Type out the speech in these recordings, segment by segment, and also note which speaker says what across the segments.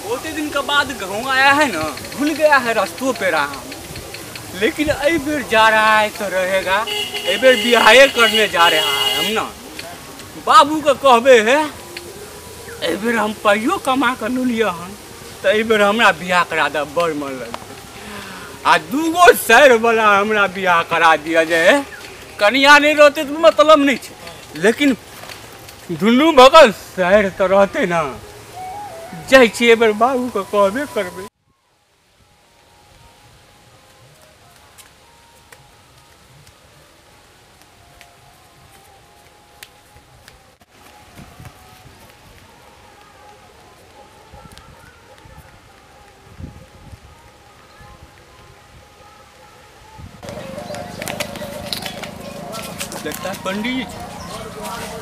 Speaker 1: बहुते दिन के बाद गाँव आया है ना, भूल गया है रास्तों पे रहा, लेकिन अई बेर जा रहा है तो रहेगा। अई बेर बियाहे करने जा रहा है हम ना। बाबू के कहबे है अई बेर हम पाइयो कमा के लिया हन तो अई बेर हमरा बियाह करा दे, बड़ मन लगतै। आ दूगो सैर वाला हमरा बियाह करा दिया जे, कनिया नहीं रहते तो मतलब नहीं छे, लेकिन दुनू बगल सैर तो रहते ना। जाइ छी एहि बेर बाबू के कहबे करबै। लगता है पंडित जी।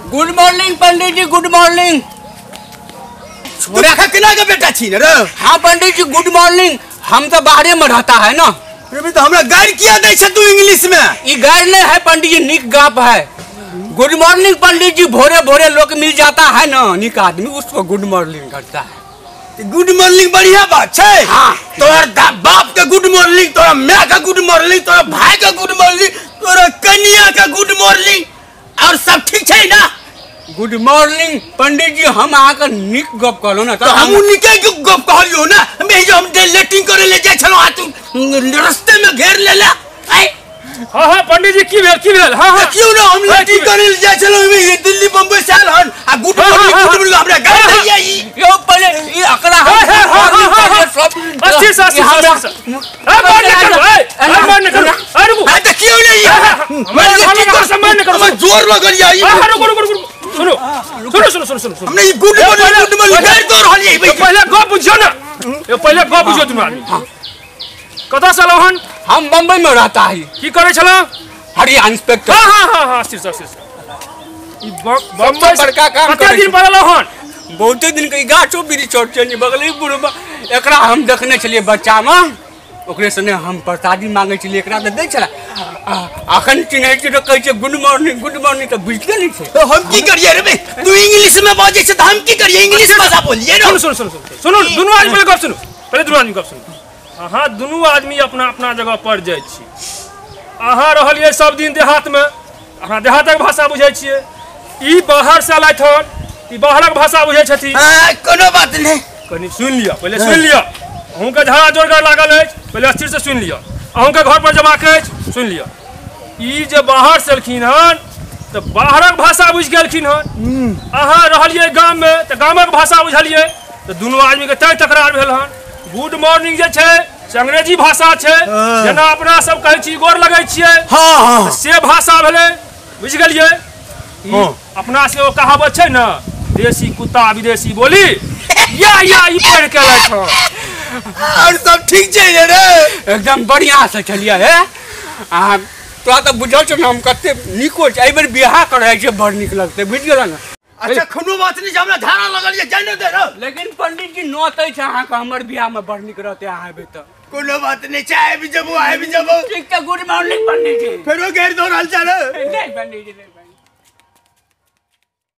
Speaker 1: गुड मॉर्निंग पंडित जी, गुड मॉर्निंग।
Speaker 2: छोरा केना के बेटा छी ने रे?
Speaker 1: हाँ पंडित जी गुड मॉर्निंग। हम तो बाहरे में रहता है ना।
Speaker 2: रे तो हमरा गाइड किया दै छै तू इंग्लिश में?
Speaker 1: ई गाइड नहीं है पंडित जी, निक गप है। गुड मॉर्निंग पंडित जी, भोरे भोरे लोग मिल जाता है ना निक आदमी, उसको गुड मॉर्निंग करता है।
Speaker 2: गुड मॉर्निंग बढ़िया बात छै।
Speaker 1: हाँ।
Speaker 2: तोहर बाप के गुड मॉर्निंग, तोरा my के गुड मॉर्निंग, तोरा भाई के गुड मॉर्निंग, तोरा कनिया के गुड मॉर्निंग, और सब ठीक छै ना?
Speaker 1: गुड मॉर्निंग पंडित जी, हम अहाँके नीक गप कहलहुँ ना।
Speaker 2: तो हम नीके गप कहलियौ ना। हम हम लेटिंग करे ले जाइ छलहुँ आ तू रस्ते में घेर लेला।
Speaker 3: हाँ हाँ पंडित जी की भेल, की भेल? हाँ हाँ
Speaker 2: देखियौ ना, हम लेटिंग करे ले जाइ छलहुँ, दिल्ली बम्बई से आयल हन आ गुड मॉर्निंग गुड मॉर्निंग हमरा गारि दैया ई।
Speaker 1: यौ पहिले ई अकरा हम सब
Speaker 3: 80 80 ए
Speaker 2: देखियौ ने ई हमरा जोर लगल या ई।
Speaker 3: रुको रुको रुको, सुनो सुनो सुनो सुनो सुनो,
Speaker 2: हमने ई गुड मॉर्निंग गारि दऽ रहल यै।
Speaker 3: पहिले गप बुझियौ ना, यो पहिले गप बुझियौ दुनू आदमी। कतऽ से एलहुँ हन?
Speaker 1: हम बम्बई में रहता है।
Speaker 3: की करै छलहुँ?
Speaker 1: हरिया इंस्पेक्टर।
Speaker 3: हाँ हाँ हाँ हाँ सिर सर ई बम्बई
Speaker 1: बड़का काम
Speaker 3: कते दिन पर एलहुँ हन?
Speaker 1: बहुते दिन के गाछो वृक्ष चढ़ चलि बगले बुढ़बा एकरा हम देखने छलियै बच्चा में, ओकरे सने हम प्रसादी मांगे छलियै, एकरा तऽ दै छलै। अखन चिन्है छियै तऽ कहै छै गुड मॉर्निंग गुड मॉर्निंग, तऽ बुझिते नहि छै।
Speaker 2: तो हम की करियै रे बे? तू इंग्लिश में बाजै छै तऽ हम की करियै? इंग्लिश भाषा बोलियै ना।
Speaker 3: सुनू सुनू सुनू सुनू दुनू आदमी पहिले गप सुनू, पहिले दुनू आदमी गप सुनू। अहाँ दुनू आदमी अपना अपना जगह पर जाइ छी। अहाँ रहलियै सब दिन देहातमे, अहाँ देहातक भाषा बुझै छियै। ई बाहर से एलथि हन, ई बाहरक भाषा बुझै छथिन।
Speaker 2: कोनो बात नहि,
Speaker 3: कनि सुनि लिअ, पहिले सुनि लिअ। अहूँके झगड़ा जोरगर लागल अछि, पहिले स्थिरसँ सुनि लिअ। अहूँके घर पर जबाक अछि, सुनि लिअ। ई जे बाहर से एलखिन हन तऽ बाहरक भाषा बुझि गेलखिन हन। अहाँ रहलियै गाममे तऽ गामक भाषा बुझलियै, तऽ दुनू आदमीके तैं तकरार भेल हन। गुड मॉर्निंग जे छै से अंग्रेजी भाषा छै, जेना अपना सब कहै छी गोर लगै छियै, से भाषा भेलै, बुझि गेलियै? अपना से ओ कहावत छै ने, देसी कुत्ता विदेशी बोली, या या ई पढ़ि के एलथि हन।
Speaker 2: और सब ठीक छै ने रे?
Speaker 1: एकदम बढ़िया से छलियै हे। अहाँ तोरा तऽ बुझल छौ ने हम कते नीको छै। एहि बेर बियाह करै छै, बड़ नीक लगतै, बुझि गेल ने?
Speaker 2: अच्छा कोनो बात नहीं, हमरा धारा लगल ये जाय न दे रे।
Speaker 1: लेकिन पंडित जी नौत अछि अहाँके, हमर बियाह में बड़ नीक रहतै अहाँ एबै तऽ।
Speaker 2: कोनो बात नहीं छै, आबि जेबो आबि जेबो।
Speaker 1: ठीक छै, गुड मॉर्निंग पंडित जी।
Speaker 2: फेरो गारि दऽ रहल छै रे?
Speaker 1: नहि पंडित जी, नहि।